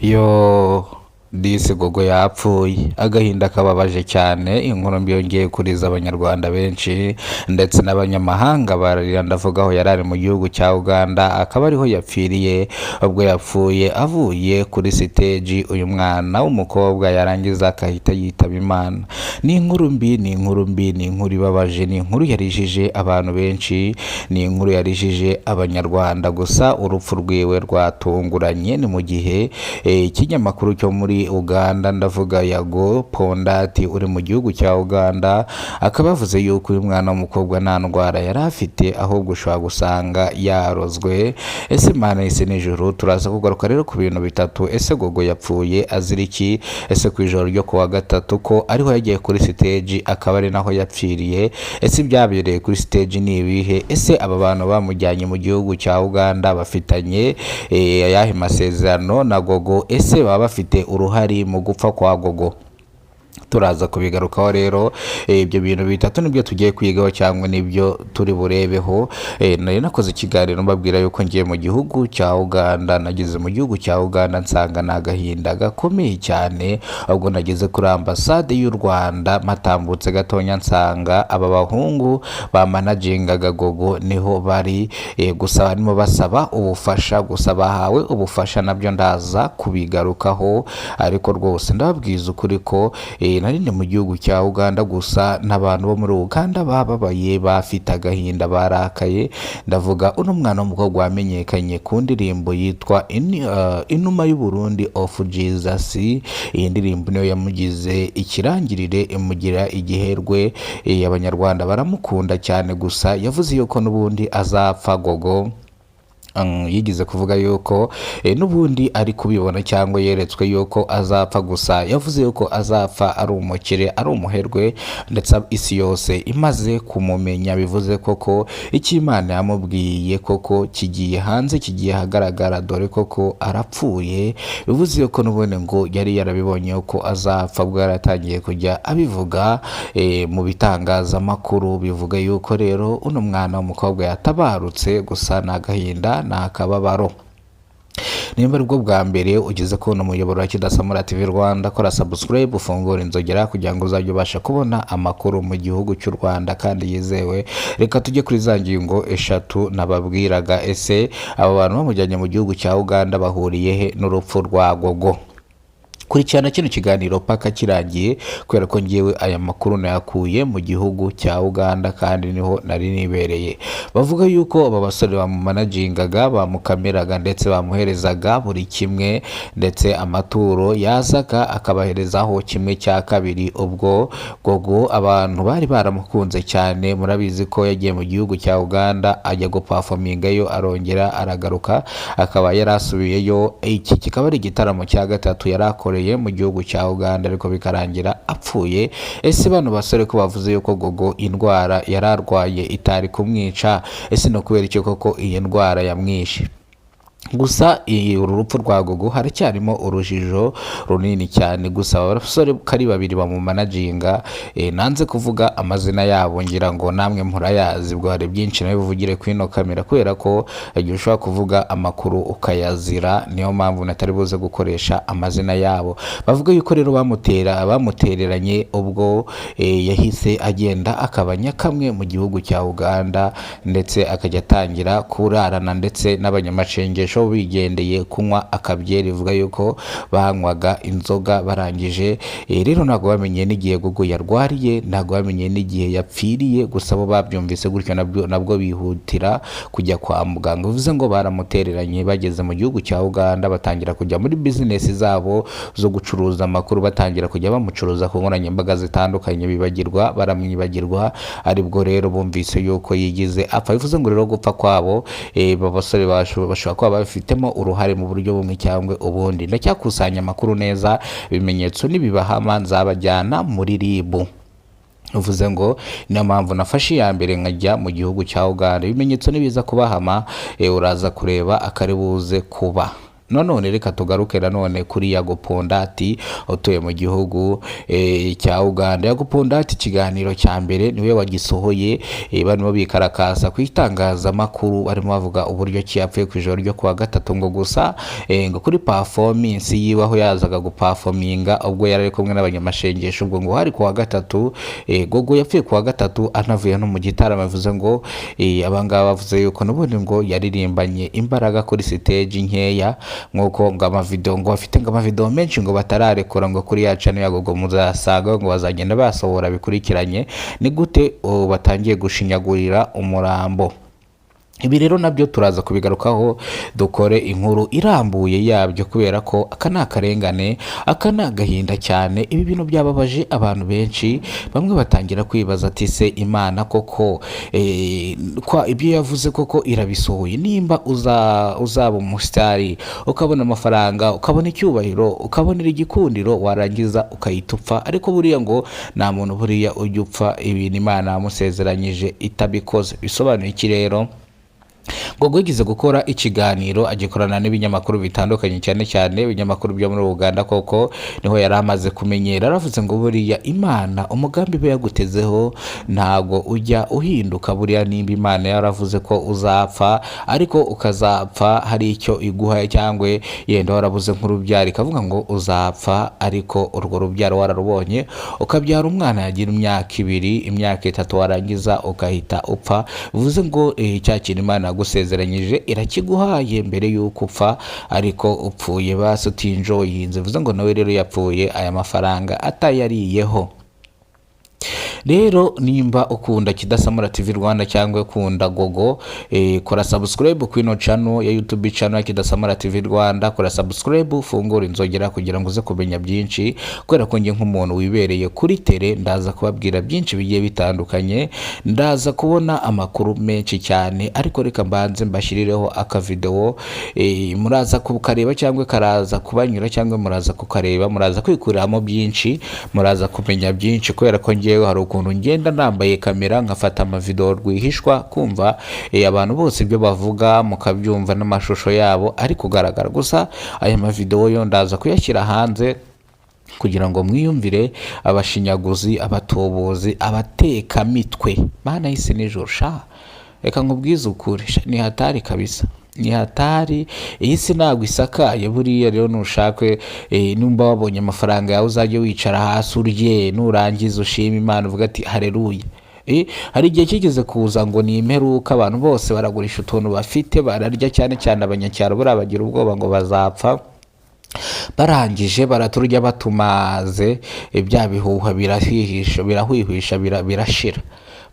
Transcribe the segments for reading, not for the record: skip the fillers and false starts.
Yoo, disi Gogo yapfuye! Agahinda kababaje cyane. Inkuru mbi yongeye kuriza Abanyarwanda benshi ndetse n'abanyamahanga bararira. Ndavuga aho yari ari mu gihugu cya Uganda, akaba ariho yapfiriye. Ubwo yapfuye avuye kuri stage, uyu mwana w'umukobwa yarangiza akahita yitaba Imana. Ni inkuru mbi, ni inkuru mbi, ni inkuru ibabaje, ni inkuru yarijije abantu benshi, ni inkuru yarijije Abanyarwanda. Gusa urupfu rwiwe rwatunguranye. Ni mu gihe ikinyamakuru cyo muri Uganda, ndavuga Yago Pon Dat uri mu gihugu cya Uganda, akaba yavuze yuko uyu mwana w'umukobwa nta ndwara yari afite, ahubwo ushobora gusanga yarozwe. Ese Mana y'isi n'ijuru! Turaza kugaruka rero ku bintu bitatu. Ese Gogo yapfuye azira iki? Ese ku ijoro ryo kuwa gatatu ko ariho yagiye kuri stage, akaba ari naho yapfiriye, ese ibyabereye kuri stage ni ibihe? Ese aba bantu bamujyanye mu gihugu cya Uganda bafitanye ayahe masezerano na Gogo? Ese baba bafite uruhare mu gupfa kwa Gogo? Turaza kubigarukaho rero. Ibyo bintu bitatu nibyo tugiye kwigaho cyangwa nibyo turi burebeho. Nari nakoze ikiganiro mbabwira yuko ngiye mu gihugu cya Uganda. Nageze mu gihugu cya Uganda nsanga ni agahinda gakomeye cyane. Ubwo nageze kuri ambasade y'u Rwanda, mpatambutse gatonya nsanga aba bahungu bamanagingaga Gogo niho bari. Gusa barimo basaba ubufasha, gusa bahawe ubufasha, nabyo ndaza kubigarukaho. Ariko rwose ndababwiza ukuri ko nari ndi mu gihugu cya Uganda, gusa n'abantu bo muri Uganda bababaye, bafite agahinda, barakaye. Ndavuga uno mwana w'umukobwa wamenyekanye ku ndirimbo yitwa Inuma y'Uburundi of Jesus. Iyi ndirimbo niyo yamugize ikirangirire, imugira igiherwe. Abanyarwanda baramukunda cyane. Gusa yavuze yuko n'ubundi azapfa. Gogo yigize kuvuga yuko n'ubundi ari kubibona cyangwa yeretswe yuko azapfa. Gusa yavuze yuko azapfa ari umukire, ari umuherwe, ndetse isi yose imaze kumumenya. Bivuze koko icyo Imana yamubwiye koko kigiye hanze, kigiye ahagaragara. Dore koko arapfuye. Bivuze yuko n'ubundi ngo yari yarabibonye yuko azapfa, bwo yaratangiye kujya abivuga mu bitangazamakuru. Bivuga yuko rero uno mwana w'umukobwa yatabarutse. Gusa ni agahinda, ni akababaro. Nimba aribwo bwa mbere ugeze kubona umuyoboro wa Kidasamura TV Rwanda, kora subscribe, ufungure inzogera kugira ngo uzajye ubasha kubona amakuru mu gihugu cy'u Rwanda kandi yizewe. Reka tujye kuri za ngingo eshatu nababwiraga. Ese aba bantu bamujyanye mu gihugu cya Uganda bahuriye he n'urupfu rwa Gogo? Kurikirana kino kiganiro paka kirangiye, kubera ko ngewe aya makuru nayakuye mu gihugu cya Uganda kandi niho nari nibereye. Bavuga yuko aba basore bamumanagingaga, bamukameraga, ndetse bamuherezaga buri kimwe, ndetse amaturo yazaga akabaherezaho kimwe cya kabiri. Ubwo Gogo abantu bari baramukunze cyane. Murabizi ko yagiye mu gihugu cya Uganda ajya guperformingayo, arongera aragaruka, akaba yari asubiyeyo. Iki kikaba ari igitaramo cya gatatu yari akoreye mu gihugu cya Uganda, ariko bikarangira apfuye. Ese bano basore ko bavuze yuko Gogo indwara yari arwaye itari kumwica, ese ni ukubera iki koko iyi ndwara yamwishe? Gusa uru rupfu rwa Gogo haracyarimo urujijo runini cyane. Gusa aba basore ko ari babiri bamumanaginga, nanze kuvuga amazina yabo, ngira ngo namwe murayazi. Ubwo hari byinshi nawe buvugire kuri ino kamera, kubera ko igihe ushobora kuvuga amakuru ukayazira, niyo mpamvu natari buze gukoresha amazina yabo. Bavuga yuko rero bamutereranye ubwo yahise agenda akaba nyakamwe mu gihugu cya Uganda, ndetse akajya atangira kurarana ndetse n'abanyamacengesho, bigendeye kunywa akabyeri. Ivuga yuko banywaga inzoga barangije. Rero ntabwo bamenye n'igihe Gogo yarwariye, ntabwo bamenye n'igihe yapfiriye. Gusa bo babyumvise gutyo, nabwo nabwo bihutira kujya kwa muganga. Bivuze ngo baramutereranye, bageze mu gihugu cya Uganda batangira kujya muri bizinesi zabo zo gucuruza amakuru, batangira kujya bamucuruza ku nkoranyambaga zitandukanye, bibagirwa, baramwibagirwa. Aribwo rero bumvise yuko yigize apfa. Bivuze ngo rero gupfa kwabo, aba basore bashobora kuba babifitemo uruhare mu buryo bumwe cyangwa ubundi. Ndacyakusanya amakuru neza, ibimenyetso nibibahama nzabajyana muri RIB. Uvuze ngo niyo mpamvu nafashe iya mbere nkajya mu gihugu cya Uganda. Ibimenyetso nibiza kubahama, uraza kureba akari buze kuba. Nanone reka tugaruke nanone kuri Yago Pondati utuye mu gihugu cya Uganda. Yago Pondati ikiganiro cya mbere niwe wagisohoye, barimo bikarakasa ku itangazamakuru, barimo bavuga uburyo ki yapfuye ku ijoro ryo kuwa gatatu, ngo gusa ngo kuri performance yiwe aho yazaga guperforminga ubwo yari ari kumwe n'abanyamashengesho, ubwo ngo hari kuwa gatatu. Gogo yapfuye kuwa gatatu anavuye no mu gitaramo, bivuze ngo abangaba bavuze yuko n'ubundi ngo yaririmbanye imbaraga kuri stage nkeya, nk'uko ngo amavideo ngo bafite, ngo amavideo menshi ngo batararekura ngo kuri ya channel ya Gogo muzasanga ngo bazagenda basohora bikurikiranye. Ni gute, oh, batangiye gushinyagurira umurambo? Ibi rero nabyo turaza kubigarukaho, dukore inkuru irambuye yabyo, kubera ko aka ni akarengane, aka ni agahinda cyane. Ibi bintu byababaje abantu benshi, bamwe batangira kwibaza ati: "Se Imana koko kwa ibyo yavuze koko irabisohoye?" Nimba uzaba umusitari, ukabona amafaranga, ukabona icyubahiro, ukabonera igikundiro, warangiza ukahita upfa. Ariko buriya ngo nta muntu buriya ujya upfa ibintu Imana yamusezeranyije itabikoze. Bisobanuye iki rero? Gogo yigeze gukora ikiganiro, agikorana n'ibinyamakuru bitandukanye, cyane cyane ibinyamakuru byo muri Uganda, koko niho yari amaze kumenyera. Aravuze ngo buriya Imana umugambi iba yagutezeho ntago ujya uhinduka. Buriya nimba Imana yaravuze ko uzapfa, ariko ukazapfa hari icyo iguha, cyangwa yenda warabuze nk'urubyaro, ikavuga ngo uzapfa ariko urwo rubyaro wararubonye, ukabyara umwana yagira imyaka 2, imyaka 3, warangiza ugahita upfa, bivuze ngo cya kintu Imana yagusezeranyije irakiguhaye mbere y'uko upfa, ariko upfuye basi utinjoyinze. Bivuze ngo nawe rero yapfuye aya mafaranga atayariyeho. Rero nimba ukunda Kidasamura TV Rwanda cyangwa ukunda Gogo, kora subscribe kuri ino channel ya YouTube, channel ya Kidasamura TV Rwanda. Kora subscribe, ufungure inzogera kugira ngo uze kumenya byinshi, kubera ko njye nk'umuntu wibereye kuri tele ndaza kubabwira byinshi bigiye bitandukanye, ndaza kubona amakuru menshi cyane. Ariko reka mbanze mbashyirireho akavideo, muraza kukareba cyangwa karaza kubanyura, cyangwa muraza kukareba, muraza kwikuriramo byinshi, muraza kumenya byinshi, kubera ko ngewe hari ukuntu ngenda nambaye kamera nkafata amavideo rwihishwa, kumva abantu bose ibyo bavuga mukabyumva n'amashusho yabo ari kugaragara. Gusa aya mavideo yo ndaza kuyashyira hanze kugira ngo mwiyumvire abashinyaguzi, abatubuzi, abatekamitwe. Mana y'isi nijoro, sha reka nkubwize ukuri, sha, ni hatari kabisa, ni hatari. Iyi si ntabwo isakaye. Buriya rero nushake, nimba wabonye amafaranga yawe, uzajye wicara hasi urye, nurangiza ushima Imana, uvuga ati: "Hareruya." Hari igihe kigeze kuza ngo ni imperuka, abantu bose baragurisha utuntu bafite bararya, cyane cyane abanyacyaro buriya bagira ubwoba ngo bazapfa. Barangije baraturya batumaze, bya bihuha birahihisha, birahwihwisha, birashira.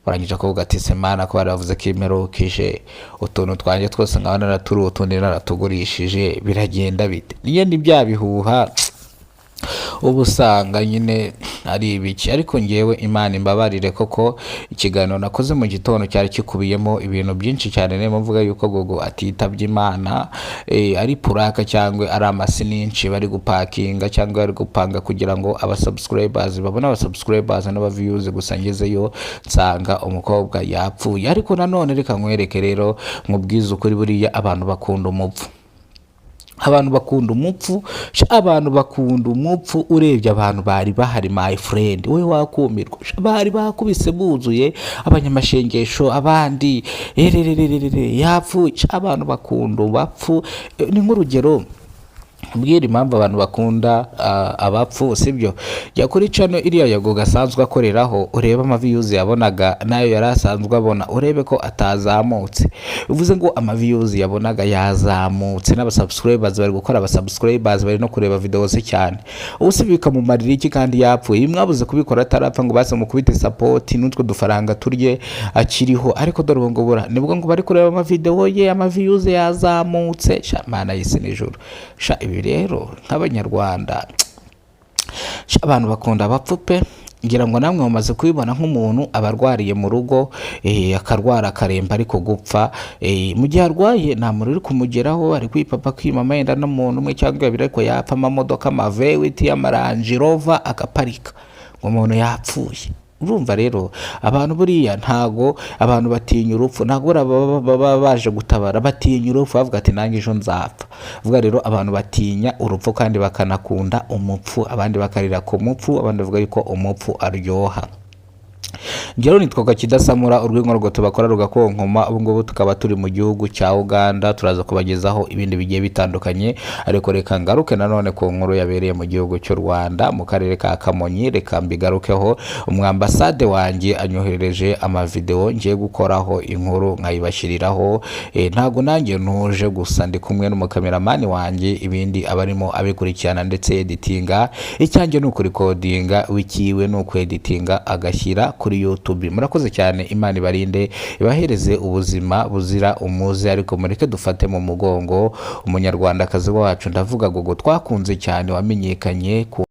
Barangije kuvuga ati: "Semana ko bari bavuze ko imperuka ije, utuntu twanjye twose nkaba naraturi utundi naratugurishije, biragenda bite?" Niyo ni bya bihuha uba usanga nyine ari ibiki. Ariko ngewe Imana imbabarire, koko ikiganiro nakoze mu gitondo cyari kikubiyemo ibintu byinshi cyane. Niyo mvuga yuko Gogo atitabye Imana, ari prank cyangwa ari amasnitch bari gupakinga cyangwa bari gupanga kugira ngo abasubscribers babone abasubscribers n'abaviews. Gusa ngezeyo nsanga umukobwa yapfuye. Ariko nanone reka nkwereke rero, nkubwize ukuri, buriya abantu bakunda umupfu, abantu bakunda umupfu sha, abantu bakunda umupfu. Urebye abantu bari bahari, my friend, we wakumirwa sha, bari bakubise buzuye abanyamashengesho, abandi ererererere yapfuye sha, abantu bakunda abapfu. Ni nk'urugero mbwira impamvu abantu bakunda abapfu, sibyo? Jya kuri channel iriya Yago gasanzwe akoreraho, urebe amaviews yabonaga n'ayo yari asanzwe abona, urebe ko atazamutse. Bivuze ngo amaviews yabonaga yazamutse, n'abasubscribers bari gukora abasubscribers, bari no kureba video ze cyane. Ubu se bikamumarira iki kandi yapfuye? Ibi mwabuze kubikora atarapfa ngo base mukubite support n'utwo dufaranga turye akiriho. Ariko dore ubu ngo nibwo ngo bari kureba amavideo ye, amaviews yazamutse. Sha Mana y'isi n'ijuru, sha ibi rero nk'Abanyarwanda, sha abantu bakunda abapfu pe. Ngira ngo namwe mumaze kubibona, nk'umuntu aba arwariye mu rugo, akarwara akaremba, ariko gupfa, mu gihe arwaye nta muntu uri kumugeraho, ari kwipapa kwimama yenda n'umuntu umwe cyangwa babiri, ariko yapfa amamodoka, amavewiti, amaRange Rover agaparika ngo umuntu yapfuye. Urumva rero, abantu buriya ntago abantu batinya urupfu, ntago buriya baba baje gutabara, batinya urupfu, bavuga ati: "Nanjye ejo nzapfa." Vuga rero, abantu batinya urupfu kandi bakanakunda umupfu, abandi bakarira ku mupfu, abandi bavuga yuko umupfu aryoha. Njyewe nitwaga Kidasamura urw'inkorogoto bakora rugakonkoma. Ubu ngubu tukaba turi mu gihugu cya Uganda, turaza kubagezaho ibindi bigiye bitandukanye. Ariko reka ngaruke nanone ku nkuru yabereye mu gihugu cy'u Rwanda, mu karere ka Kamonyi. Reka mbigarukeho. Umwambasade wanjye anyoherereje amavideo ngiye gukoraho inkuru nkayibashyiriraho. Ntabwo nanjye ntuje gusa, ndi kumwe n'umukameramani wanjye, ibindi abarimo abikurikirana ndetse editinga. Icyanjye ni ukurikodinga, wikiwe ni ukweditinga agashyira kuri YouTube. Murakoze cyane, Imana ibarinde, ibahereze ubuzima buzira umuze. Ariko mureke dufate mu mugongo umunyarwandakazi wacu, ndavuga Gogo twakunze cyane, wamenyekanye ku